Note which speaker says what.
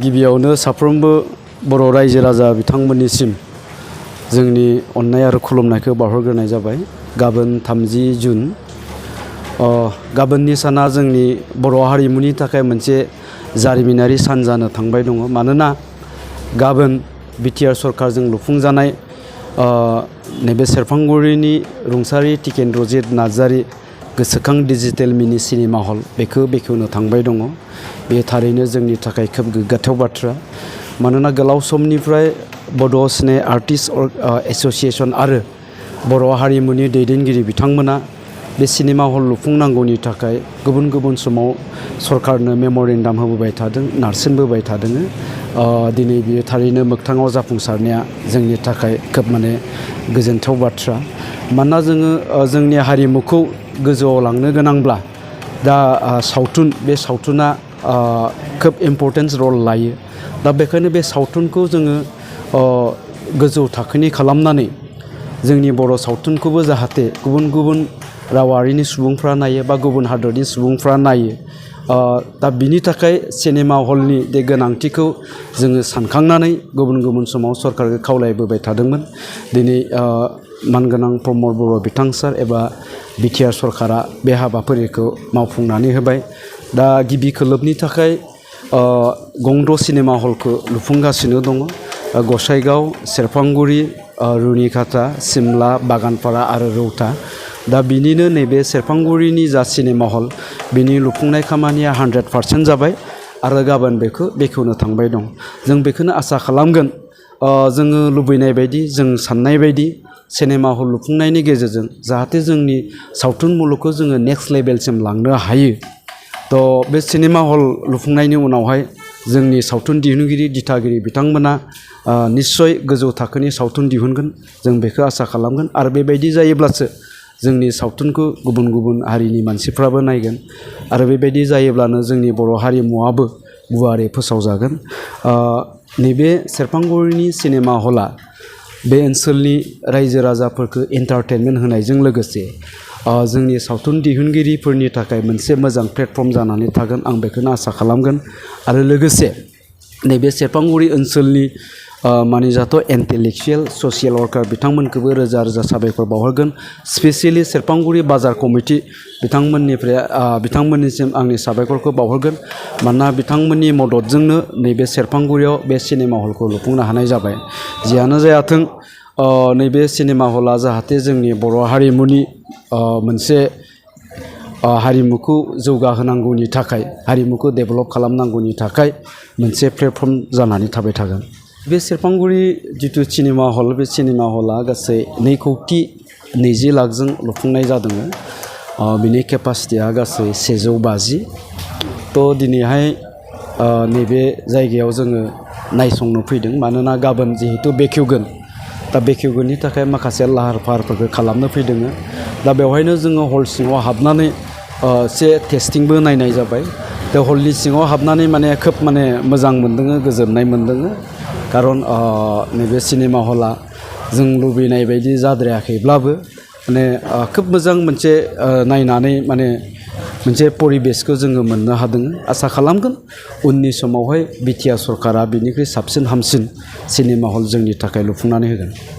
Speaker 1: गिबियावनो साफ्रोमबो बर' रायजो राजा बिथांमोननिसिम जोंनि अननाय आरो खुलुमनायखौ बावहरग्रोनाय जाबाय। गाबोन 30 जुन गाबोननि साना जोंनि बर' हारिमुनि थाखाय मोनसे जारिमिनारि सान जानो थांबाय दङ। मानोना गाबोन बिटिआर सरकारजों लुफुंजानाय नैबे सेरफांगुरिनि रुंसारि टिकेन्द्रजित नार्जारी गोसोखां डिजिटेल मिनि सिनेमा हल बेखौ बेखेवनो थांबाय दङ। बे थारैनो जोंनि थाखाय खोब गोग्गाथाव बाथ्रा। मानोना गोलाव समनिफ्राय बड' सिने आर्टिस्ट एसोसिएशन आरो बर' हारिमुनि दैदेनगिरि बिथांमोना बे सिनेमा हल लुफुंनांगौनि थाखाय गुबुन गुबुन समाव सरकारनो मेम'रेन्डाम होबोबाय थादों, नारसिनबोबाय थादों। दिनै बियो थारैनो मोगथाङाव जाफुंसारनाया जोंनि थाखाय खोब गोजोनथाव बाथ्रा। मानोना जोङो जोंनि हारिमुखौ गोजौआव लांनो गोनांब्ला दा सावथुन, बे सावथुना खोब इम्परटेन्स रल लायो। दा बेखायनो बे सावथुनखौ जोङो गोजौ थाखोनि खालामनानै जोंनि बर' सावथुनखौबो जाहाथे गुबुन गुबुन रावारिनि सुबुंफ्रा नायो बा गुबुन हादरनि सुबुंफ्रा नायो। दा बिनि थाखाय सिनेमा हलनि बे गोनांथिखौ जोङो सानखांनानै गुबुन गुबुन समाव सरकारखौ खावलायबोबाय थादोंमोन। दिनै मानगोनां प्रमद बर' बिथां सार एबा बिटिआर सरकारा बे हाबाफारिखौ मावफुंनानै होबाय। दा गिबि खोलोबनि थाखाय गंद' सिनेमा हलखौ लुफुंगासिनो दङ। गसाइगाव, सेरफांगुरि, रुनिकाटा, सिमला, बागानपारा आरो रौता। दा बिनिनो नैबे सेरफांगुरिनि जा सिनेमा हल बिनि लुफुंनाय खामानिया 100% जाबाय आरो गाबोन बेखौ बेखेवनो थांबाय दं। जों बेखौनो आसा खालामगोन, जोङो लुबैनाय बायदि, जों साननाय बायदि सिनेमा हल लुफुंनायनि गेजेरजों जाहाथे जोंनि सावथुन मुलुगखौ जोङो नेक्स्ट लेभेलसिम लांनो हायो। थ' बे सिनेमा हल लुफुंनायनि उनावहाय जोंनि सावथुन दिहुनगिरि दिथागिरि बिथांमोना निस्सय गोजौ थाखोनि सावथुन दिहुनगोन, जों बेखौ आसा खालामगोन। आरो बेबायदि जायोब्लासो जोंनि सावथुनखौ गुबुन गुबुन हारिनि मानसिफ्राबो नायगोन। आरो बेबायदि जायोब्लानो जोंनि बर' हारिमुवाबो गुवारै फोसावजागोन। नैबे सेरफांगुरिनि सिनेमा हला बे ओनसोलनि रायजो राजाफोरखौ एन्टारटेनमेन्ट होनायजों लोगोसे जोंनि सावथुन दिहुनगिरिफोरनि थाखाय मोनसे मोजां प्लेटफर्म जानानै थागोन, आं बेखौनो आसा खालामगोन। आरो लोगोसे नैबे सेरफांगुरि ओनसोलनि मानिजाथाव इन्टेलेक्सुवेल ससियेल वार्कार बिथांमोनखौबो रोजा रोजा साबायखर बावहरगोन। स्पेसियेलि सेरफांगुरि बाजार कमिटि बिथांमोननिसिम आंनि साबायखरखौ बावहरगोन। मानोना बिथांमोननि मददजोंनो नैबे सेरफांगुरियाव बे सिनेमा हलखौ लुफुंनो हानाय जाबाय। जियानो जायाथों, नैबे सिनेमा हला जाहाथे जोंनि बर' हारिमुनि मोनसे हारिमुखौ जौगाहोनांगौनि थाखाय, हारिमुखौ डेभेलप खालामनांगौनि थाखाय मोनसे प्लेटफर्म जानानै थाबाय थागोन। बे सेरफांगुरि जिथु सिनेमा हल, बे सिनेमा हला गासै 2,20 लाखजों लुफुंनाय जादों। बिनि केपासिटिया गासै 150। थ' दिनैहाय नैबे जायगायाव जोङो नायसंनो फैदों। मानोना गाबोन जिहेतु बेखेवगोन, दा बेखेवगोननि थाखाय माखासे लाहार फाहारफोरखौ खालामनो फैदों। दा बेवहायनो जोङो हल सिङाव हाबनानै एसे टेस्टिंबो नायनाय जाबाय। दा हलनि सिङाव हाबनानै खोब मोजां मोनदों, गोजोननाय मोनदों। खारन नैबे सिनेमा हला जों लुबैनाय बायदि जाद्रायाखैब्लाबो खोब मोजां मोनसे नायनानै मोनसे परिबेसखौ जोङो मोननो हादों। आसा खालामगोन उननि समावहाय बिटिआर सरकारा बिनिख्रुइ साबसिन हामसिन सिनेमा हल जोंनि थाखाय लुफुंनानै होगोन।